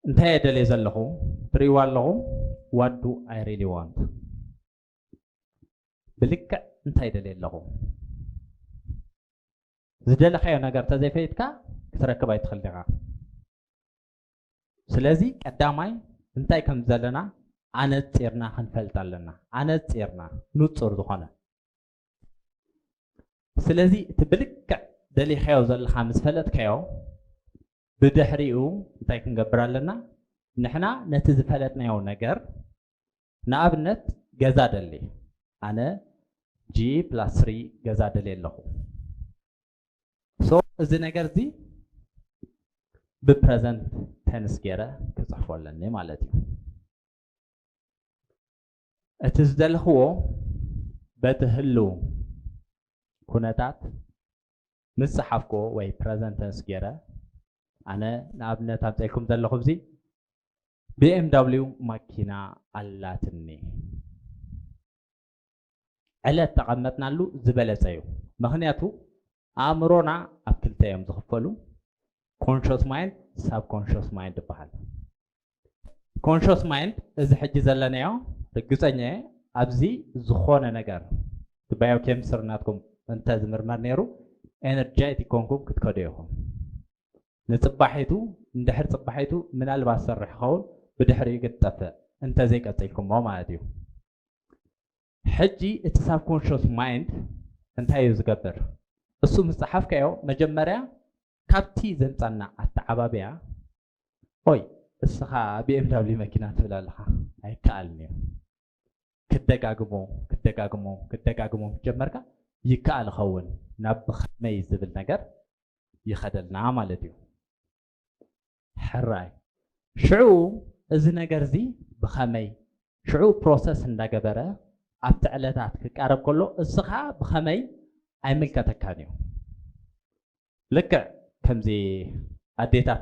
እንታይ እየ ደልየ ዘለኹ? ትርእይዎ ኣለኹም? What do I really want? ብልክዕ እንታይ ደልየ ኣለኹ? ዝደለኻዮ ነገር ተዘይፈይጥካ ክትረክብ ኣይትኽእል ዲኻ። ስለዚ ቀዳማይ እንታይ ከም ዘለና ኣነጺርና ክንፈልጥ ኣለና። ኣነጺርና ንጹር ዝኾነ። ስለዚ እቲ ብልክዕ ደሊኻዮ ዘለኻ ምስ ፈለጥካዮ፣ ብድሕሪኡ እንታይ ክንገብር ኣለና? ንሕና ነቲ ዝፈለጥናዮ ነገር፣ ንኣብነት ገዛ ደሊ፣ ኣነ G plus three ገዛ ደሊ ኣለኹ። So እዚ ነገር እዚ ብ present tense ገይረ ክጽሕፎ ኣለኒ ማለት እዩ። እቲ ዝደለኽዎ በቲ ህልው ኩነታት ምስ ጸሓፍክዎ ወይ present tense ገይረ፣ ኣነ ንኣብነት ኣምፀልኩም ዘለኹ እዚ BMW ማኪና ኣላትኒ። ዕለት ተቐመጥናሉ ዝበለጸ እዩ። ምኽንያቱ ኣእምሮና ኣብ ክልተ እዮም ዝኽፈሉ፣ conscious mind፣ subconscious mind ይበሃል። Conscious mind እዚ ሕጂ ዘለናዮ ርግጸኛ እየ፣ ኣብዚ ዝኾነ ነገር biochemistry ናትኩም እንተ ዝምርመር ነይሩ energetic ኮንኩም ክትከዱ ኢኹም። ንጽባሒቱ እንድሕር ጽባሒቱ ምናልባት ሰርሕ ይኸውን ብድሕሪኡ ክትጠፍእ እንተዘይቀጺልኩሞ ማለት እዩ። ሕጂ እቲ subconscious mind እንታይ እዩ ዝገብር? እሱ ምስ ጸሓፍካዮ መጀመርያ ካብቲ ዘምጻና ኣተዓባብያ፣ ኦይ እስኻ BMW መኪና ትብል ኣለኻ ኣይከኣልን እዩ። ክደጋግሞ ክደጋግሞ ክደጋግሞ ምስ ጀመርካ ይከኣል ይኸውን ናብ ብኸመይ ዝብል ነገር ይኸደልና ማለት እዩ። ሕራይ ሽዑ እዚ ነገር እዚ ብኸመይ ሽዑ process እንዳገበረ ኣብቲ ዕለታት ክቃረብ ከሎ እስኻ ብኸመይ ኣይምልከተካን እዩ። ልክዕ ከምዚ ኣዴታት